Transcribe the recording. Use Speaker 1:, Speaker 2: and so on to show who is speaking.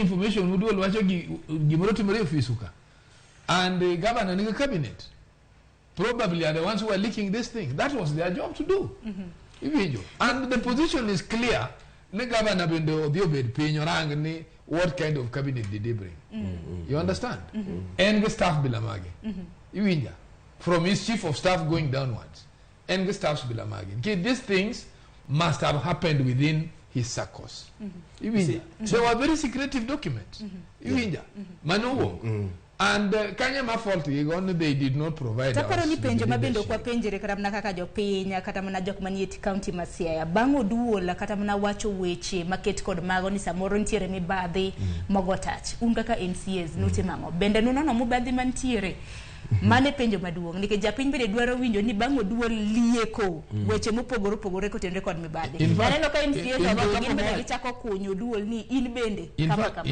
Speaker 1: Information Oduol wacho gimoro timore e ofisu ka. And the governor nigi cabinet. Probably are the ones who are leaking this thing. That was their job to do. Iwinjo. And the position is clear. Ni governor bende odhi obed piny orang ni what kind of cabinet did he bring. You understand? En gi staff bila mage. Iwinja. From his chief of staff going downwards. En gi staffs bila mage. Nikech these things must have happened within his circles. Iwinja. They were very secretive documents. Iwinja. Mano wuok. And kanye ma fault gigo ni they did not provide
Speaker 2: Taparo
Speaker 1: us
Speaker 2: ni
Speaker 1: with
Speaker 2: penjo
Speaker 1: the
Speaker 2: ma bende ok
Speaker 1: leadership.
Speaker 2: wapenjre kata mana kaka jopiny, kata mana jok manie kaunti ma Siaya bang' Oduol kata mana wacho weche maket kod mago ni samoro nitiere mibadhi mogo tach. Un kaka MCAs nutimo ang'o? Bende nunono mibadhi mantiere? Mano e penjo maduong' nikech japiny bende dwaro winjo ni bang' Oduol lieko weche mopogore opogore kotenore kod mibadhi.
Speaker 1: In fact-
Speaker 2: Aneno ka MCAs
Speaker 1: in
Speaker 2: ogo
Speaker 1: fact-
Speaker 2: gin bende gichako kunyo Oduol ni in bende
Speaker 1: In
Speaker 2: kama
Speaker 1: fact,
Speaker 2: kama.